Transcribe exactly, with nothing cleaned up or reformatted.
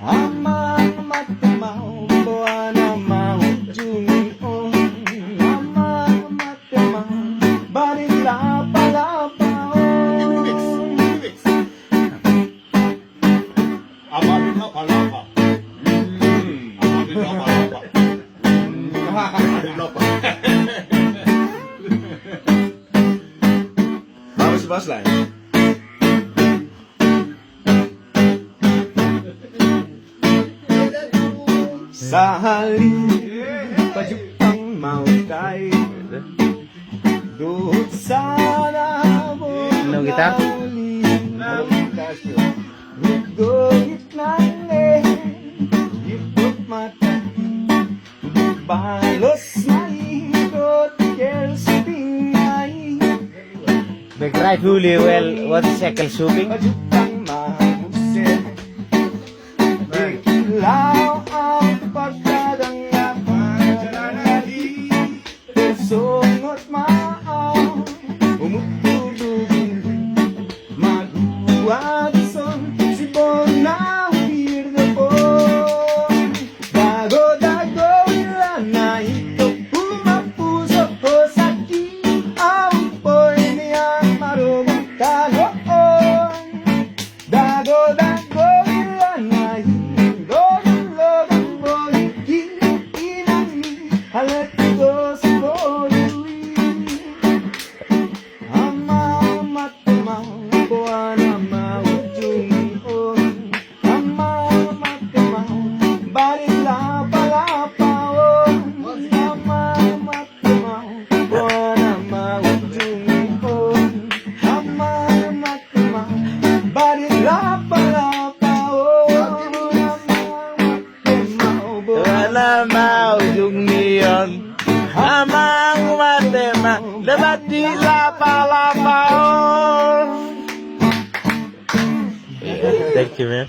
Amang mate ma, boha na ma ujungna on. Amang mate ma, barit lapalapa on. Remix, remix. Amang lapalapa. Hmm, amang lapalapa. Hmm, lapalapa. Bagus, Bos, lah. Sahali pajumpang ma hita i dohot sada bola uli. Gogit nang leher, girgop mata, balos ma i dohot girls' team na i. Back right, Julio. Well, what is Ekel shooting? Dago dago ila na ito, humapuso hosaki, au boi ni amaro mata no on. Dago dago ila na i, logang logang boi ni inang ni, halak dos boi. Amang mate ma, boha na ma ujungna on. Amang mate ma, barit lapalapa on. Amang mate ma, boha na ma ujungna on. Amang mate ma, barit lapalapa on. Amang mate ma, boha na ma ujungna on. Amang mate ma, barit lapalapa on. Thank you, man.